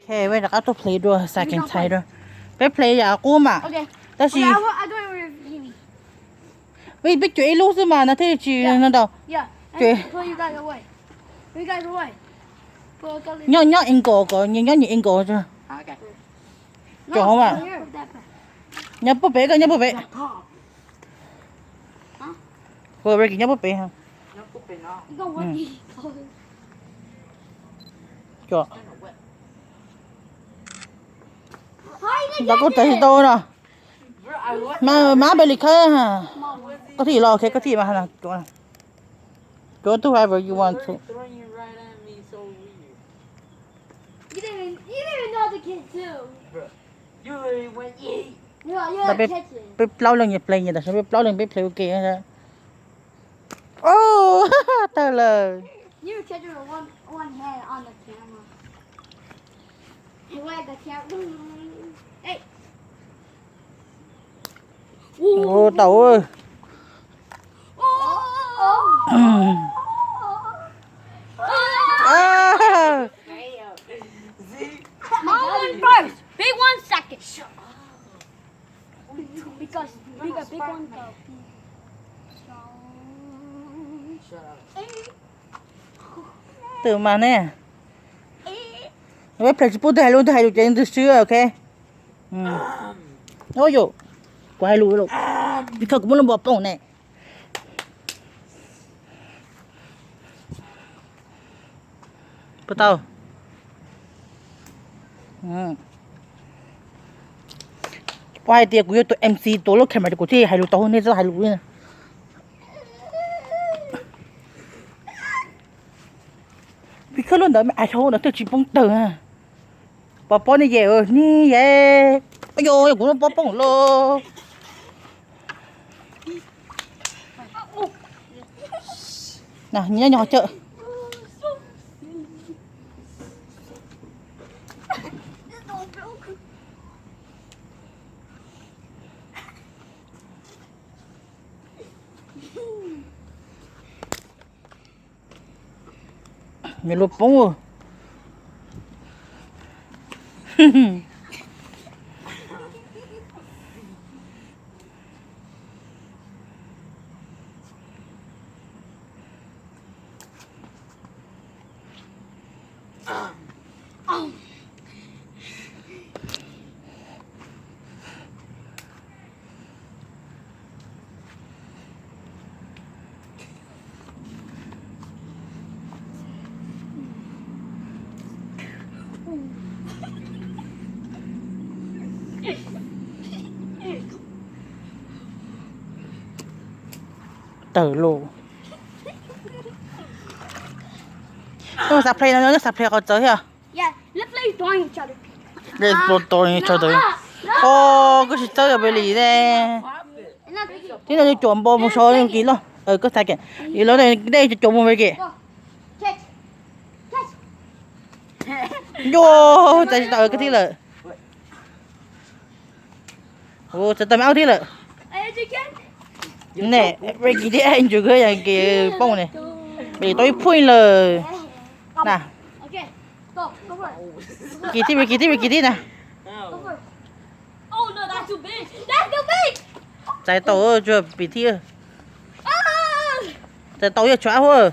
Ok, peb rov qab tuaj play dua, xav kev ntxhais dua. Peb play yam qub mas. Tab sis peb cuam ib lub xwb mas no thiaj tsis no ntau. Nyob nyob angle kom nyob nyias angle. Cov hauv mas. Nyob puag pem koj, nyob puag pem. Hu Ricky nyob puag pem. Ntawd kuj txais tsis tau no. Mas Bailey khawb. Koj thiaj los, ok, koj thiaj mas. Go to wherever you want to. Peb plaub leeg nyias play nyias, tam sim peb plaub leeg peb play ua ke. Tawg lawm. Tau. Mom went first. Big one second. Because big, big one go. Twb mas ne. Peb play tsis pub twg hais lus, twg hais lus ces twg swb, ok. Ua yus, kuv hais lus, because kuv muaj lub npoo poob ne. Puas tau? Ua hais tias kuv yog tus M C tuav lub camera, kuv thiaj hais lus tau, nej txhob hais lus li. Vim khawb lub ntawd me ais hlau ntawd twb tsis poob tawg. Pov pob ni ye, ni ye. Yog kuv lub pob poob lawm. Nyob nyob qhov chaw. Nws lub poob. Tawm los. Xav play no, xav play qhov txawv thiab. Tua tua tso tawm. O, koj tsis txawb yog pes lis ne. Tib no cuam npo mus sau kis loj. Koj txhais kev, yus lawv dej cuam mus pes kev. Yus txais tsis tau koj thib lawm. Txais tau me aub thib lawm. Ne, pes kis thiab Andrew koj yog kev poob ne. Pes tau ib point lawm. Na. Kis thib, pes kis thib, pes kis thib na. Txais tau, tsuas pes thib. Txais tau yog tshuav ab huab.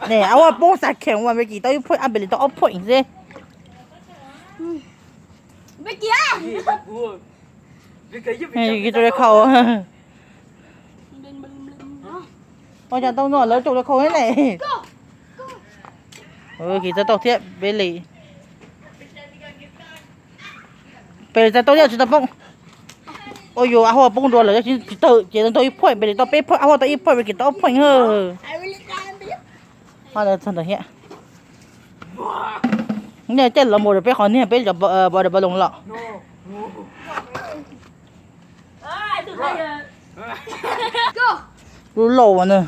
Ne, ab huab poob xav kheem ua pes kis tau ib point, ab pes lis tau ob point xwb. Kis tau li khau. Ua cas tau no lawv tau li khau ne. Kis tau tau thiab pes lis. Pes lis txais tau thiab tsis tau poob. Ua yus ab huab poob dua lawm tsis tawm ces tau ib point, pes lis tau peb point, ab huab tau ib point, pes kis tau ob point. Nej caij los mus rau peb qhov niag peb cov bos dab bos loos los. Lub lauj na.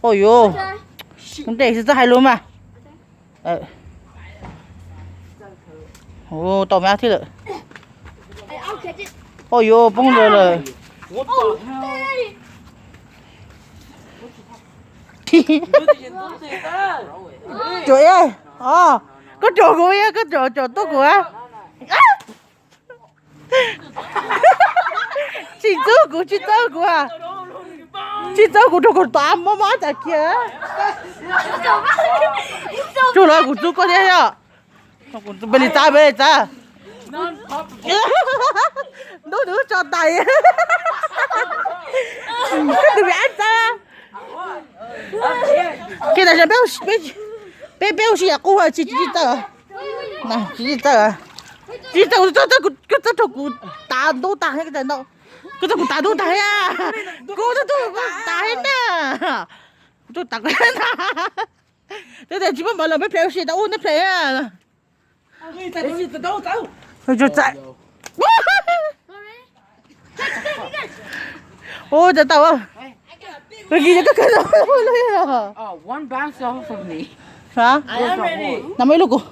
Ua yus, ntej xwb txhob hais lus mas. Tau me ab thib lawm. Ua yus poob ntawd lawm. Cuam ib, o, Koj caum kuv, koj caum, caum tuaj kuv. Tsis txawb kuv, tsis txawb kuv, tsis txawb kuv rau kuv tod mob mob tas kiag. Tsuag los kuv txub koj thiab yom. Peb li txav, peb li txav. Ntub nws tso tais. Koj tus me ab txav. Kiag tas peb, peb ua si yam qub tsis txawj. Tsis txawj, tsis txawj, koj txawj rau kuv tav ntub tag, koj txawj kuv tav ntub tag thiab, koj txawj kuv tav thiab na. Kuv txawj tav koj na. Twb tias tsis muaj npav los peb play ua si tau ua nej play. Ua tau tau. Koj kis koj kawg tau. Nab ib lub kuv.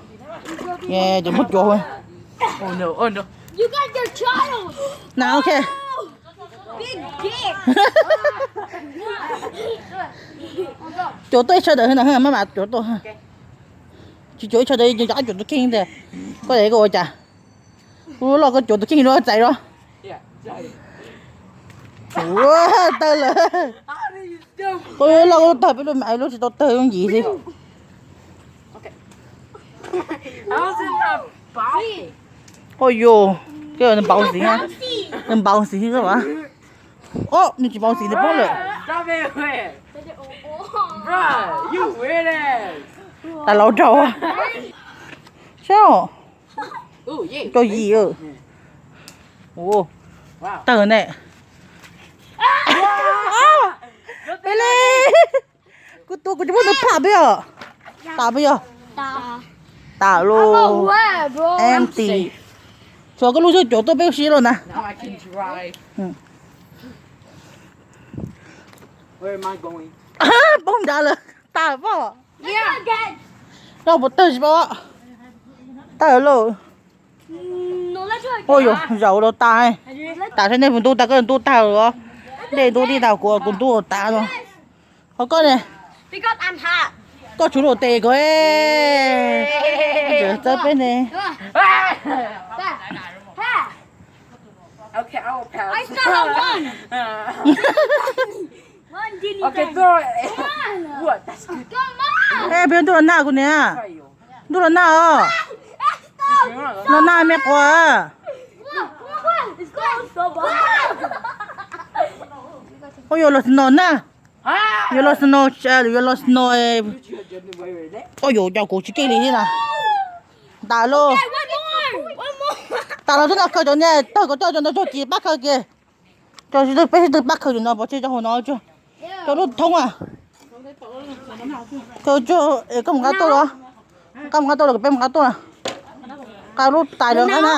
Cov muab cuav. Na, ok. Cuav tuaj ib sawv daws na, maj mam cuav tuaj. Tsis cuav ib sawv daws, cuav tus kheej tiag. Koj, koj ua cas? Kuv lub loj koj cuav tus kheej los txais los. Ua tawg lawm. Kuv lub loj tawg, peb lub me lub tsis tau tawg, lub yim xwb. Ua yus, koj nws npau xis, nws npau xis xwb as. Ob, nws tsis npau xis nws poob lawm. Tas laus rau. Saib, rau yim. Tawg ne. Peb li. Kuv tus kuv tsis muab nws pham peb os. Tas peb yog. Tas lub. Empty. Tshuav koj lub xwb, cuav tuaj peb ua si los na. Poob nrad lawm, tas pob. Noj puas tawg tsis paub. Tawg lauj. Ua yus zaum los tas. Tas saib nej puas ntub tag, koj ntub tag los. Nej ntub tib tag, kuv kuv ntub tas no. Ho koj ne? Koj tshuav luaj tes koj. Txawb peb ne. Peb ntuj los nag kuv niam. Ntuj los nag os. Los nag me quas. Ua yus los snow na. Yuav los snow, yuav los snow. Ua yus cov kuv tsis keej li thiab na. Ntas lauj. Tas los xwb no, khaws cov niag tawg ko coj cov ntawd tsuag kis pab khaws kiag. Cov peb sib tw pab khaws cov no pov tseg cov hauv no tsuag. Cov lub thoob a. Khaws tsuag es koj mus nqa tuaj los. Koj mus nqa tuaj los, peb mus nqa tuaj. Nqa lub tais los nqa na.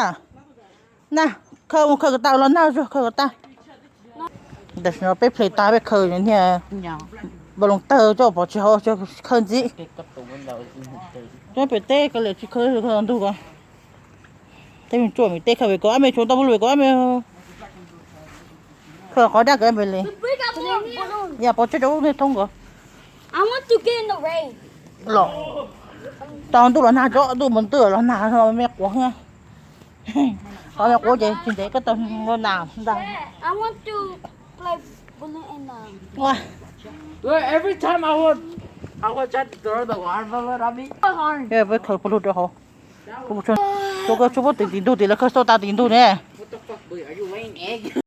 Na, khaws mus khaws kom tas los nag tsuag, khaws kom tas. Tam sim no peb play tas peb khaws niag npau loos tawg coj pov tseg hauv, khaws ntxiv. Cov pem teb khaws lawm tsis khaws ntug ko. Teb me tsuaj me teb khaws pem ko ab me tshuav tau pub lub pem ko ab me. Khaws qhov daj kawg pem li. Yam pov tseg cov lub niag thoob ko. Los, tau ntuj los nag tso, ntuj mus ntuj los nag me quav. Qhov me quav ces tsis ntev koj tau los nag ntag. Peb khaws pov lug rau hauv. Tsuas koj tsuas pub tim tim ntug tim lawv khaws xauj tas tim ntug ne.